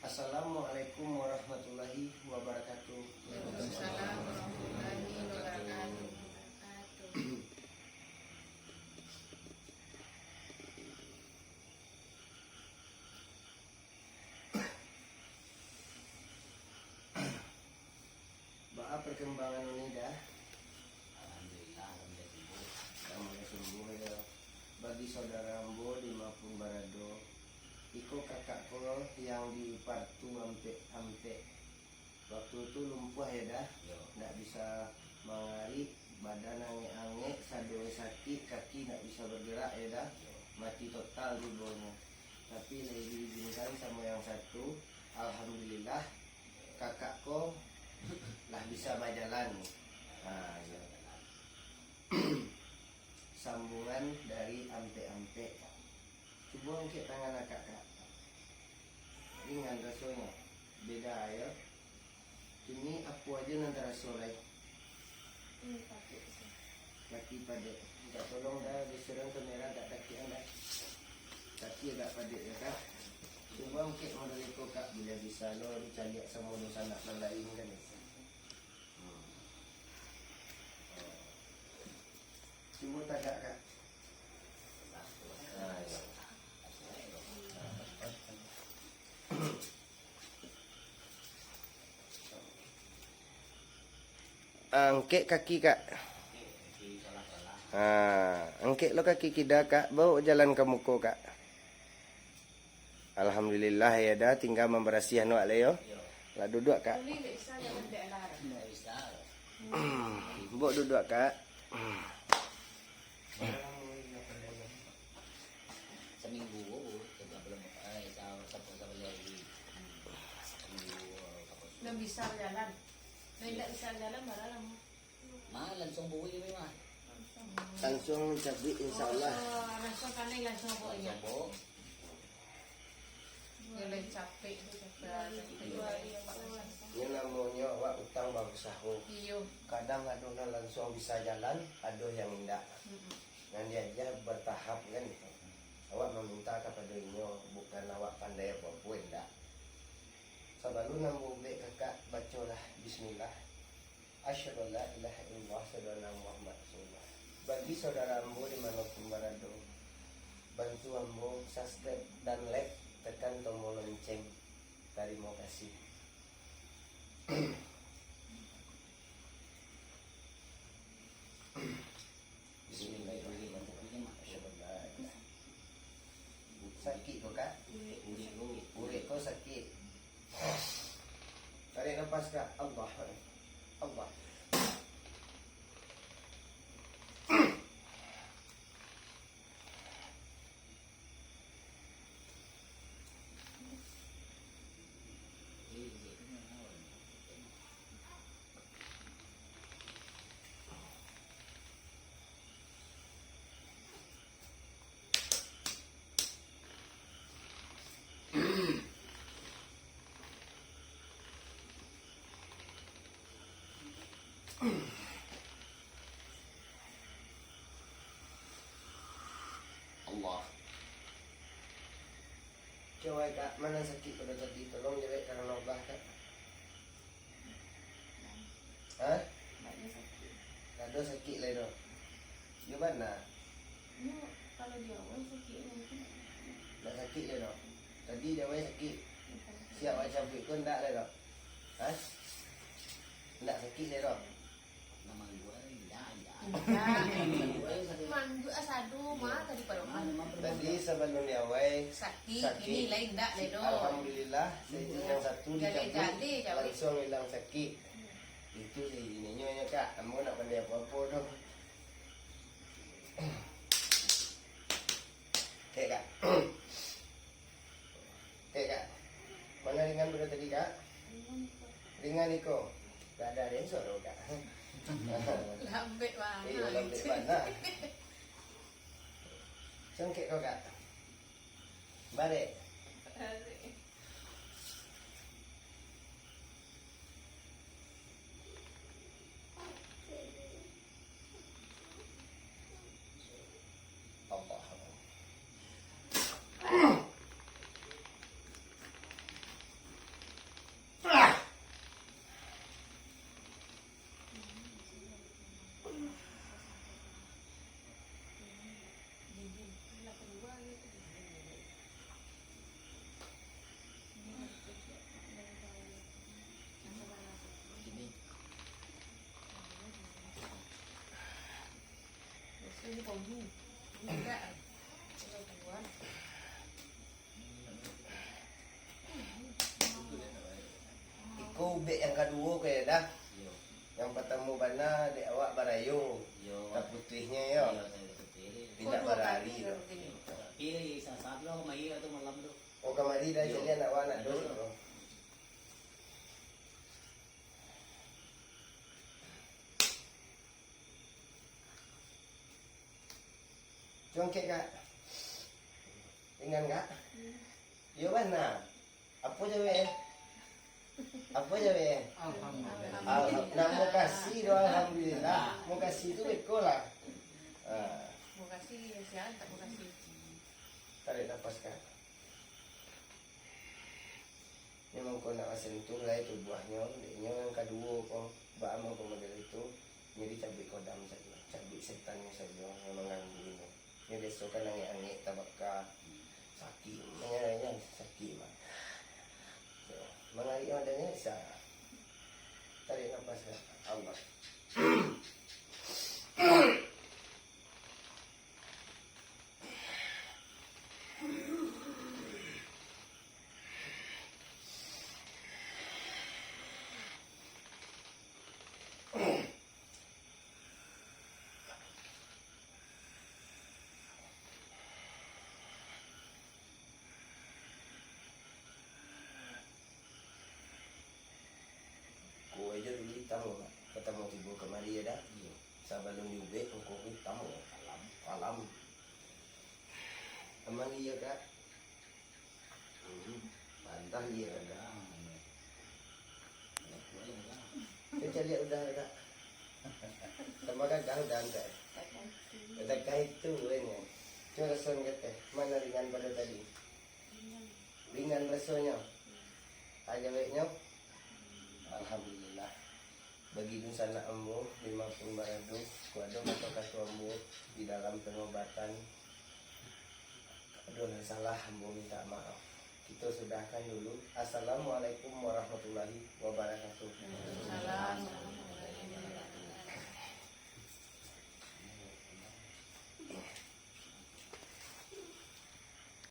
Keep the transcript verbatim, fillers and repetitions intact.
Assalamualaikum warahmatullahi wabarakatuh. Waalaikumsalam warahmatullahi wabarakatuh. Baa perkembangan Uni dah? Alhamdulillah, lah mulai sumbuah. Lah mulai sumbuah, yo. Bagi saudara ambo di ma pun barado, iko kakak ko yang di partu ampek-ampek. Waktu tu lumpuah, yo dah. Yo. Ndak bisa mangarik, badan angek-angek, sadonyo sakik, kaki ndak bisa bergerak, yo dah. Yo. Mati total tibonyo. Tapi lah diizinkan samo yang satu, alhamdulillah, kakak ko lah bisa bajalan. Ha, iyo. Sambungan dari ampek-ampek. Cubo angkek tangan akak, Kak. Ringan rasonyo. Beda, yo. Kini apo ajo nan taraso lai? Ini pakai sih. Kaki padek. Minta tolong dah, geseran kamera agak takian dah. Kaki agak padek yo, Kak. Cubo angkek model iko, Kak. Bila bisa lo dicaliak samo dunsanak nan lain kan. Hmm. Cubo tagak, Kak. Angkek kaki, Kak. Ha, angkek lo kaki kida, Kak. Baok jalan ka muko, Kak. Alhamdulillah, yo dah, tingga mambarasiahan wak lai yo. Lah duduak, Kak. Baok duduak, Kak. Saminggu, eh, sa-, sa-, sabalun hari. Saminggu, eh, Nan bisa bajalan. Nan indak bisa bajalan, bara lamo. Mah, langsuang buih, mah. Langsuang mancabuik, insya Allah. Oh, langsuang kanai, langsuang buih. Langsuang buih. Yo, lai capek tu, capek, capek. Iyo, namonyo awak utang bausaho. Iyo. Kadang ado nan langsuang bisa jalan, ado yang indak. Mm-mm. Nan diaja batahap, kan. Awak maminta kapado inyo, bukan awak pandai apo-apo, indak. Sabalun ambo ubek kakak, bacolah bismillah. Asyhadu an la ilaha illallah, asyhadu anna Muhammad Rasulullah. Bagi saudara ambo di mana pun barado, bantu ambo subscribe dan like, tekan tombol lonceng. Tarimo kasih. Bismillahirrahmanirrahim. Sakik ko, Kak? Urek ko sakik. Tarik napas, Kak. Allah. Allah. Allah. Cowai, Kak, ma nan sakik pado tadi? Tolong jawek karano Allah, Kak. Hah? Ndak ado sakik lai doh. Yo bana? Yo, kalau di awai sakik mungkin. Ndak sakik lai doh. Tadi di awai sakik. Siap awak cabuik ko ndak lai doh. Hah? Ndak sakik lai doh. Indak. Mangguk asado mah tadi pado mah. Tadi sabalun di awai sakik, sakik. Kini lai indak lai doh. Alhamdulillah, saizin yang satu dicabuik, langsuang ilang sakik. Itu saizinnyo nyo, Kak. Ambo ndak pandai apo-apo doh. Oke, Kak. Oke, Kak. Ma nan ringan pado tadi, Kak? Ringan iko. Ndak ado sensor doh, Kak. Lambek bana. Iyo, lambek bana. Cangkek ko, Kak. Barek. Barek. Allah. Dek yang kaduo ko yo, Da. Iyo. Yang partamo bana dek awak barayo. Iyo. Taputuihnyo yo. Iyo, taputuih. Indak barari doh. Tapi sasat lo kamari atau malam tu. Oh, kamari Da, iyo. Jadi anak awak anak Iyo. Dos. Congkek, Kak. Ringan, Kak? Iyo, bana. Apo jawek? Apo jawek? Alhamdulillah. Alham-, nah, mukasih doh, alhamdulillah. Mukasih tu beko lah. Ah. Mukasih, sian tak mukasih. Tarik napas, Kak. Nyo mangko nak basentuh lai tubuahnyo, dek nyo yang kaduo ko, baa mangko model itu, nyo dicabuik kodam sajo, cabuik setannyo sajo yang mangganggu inyo. Nyo biaso kan angek-angek tabaka, sakik, manyarainya sakik mah. Mangari modalnyo bisa. Tarik napas, Allah. Ko aja dulu itam, Mak. Partamo tibo kamari, yo, Da? Iyo. Sabalun diubek, muko ko itam, Mak. Kalam. Kalam. Aman, iyo, Kak? Hmm, mantap, iyo, Da. Aman, yo. Anak kuat, yo, Da. Kita lihat udah, Da. Tambah gagah udah, Da. Udah kayak itu, ini. Cuma rasakan, mana ringan pada tadi? Ringan rasonyo. Ajaweknyo. Alhamdulillah. Bagi dunsanak ambo, di Mampun Barado, kuado kato-kato ambo di dalam pangobatan. Ado nan salah, ambo mintak maaf. Kito sudahkan dulu. Assalamualaikum warahmatullahi wabarakatuh. Salam.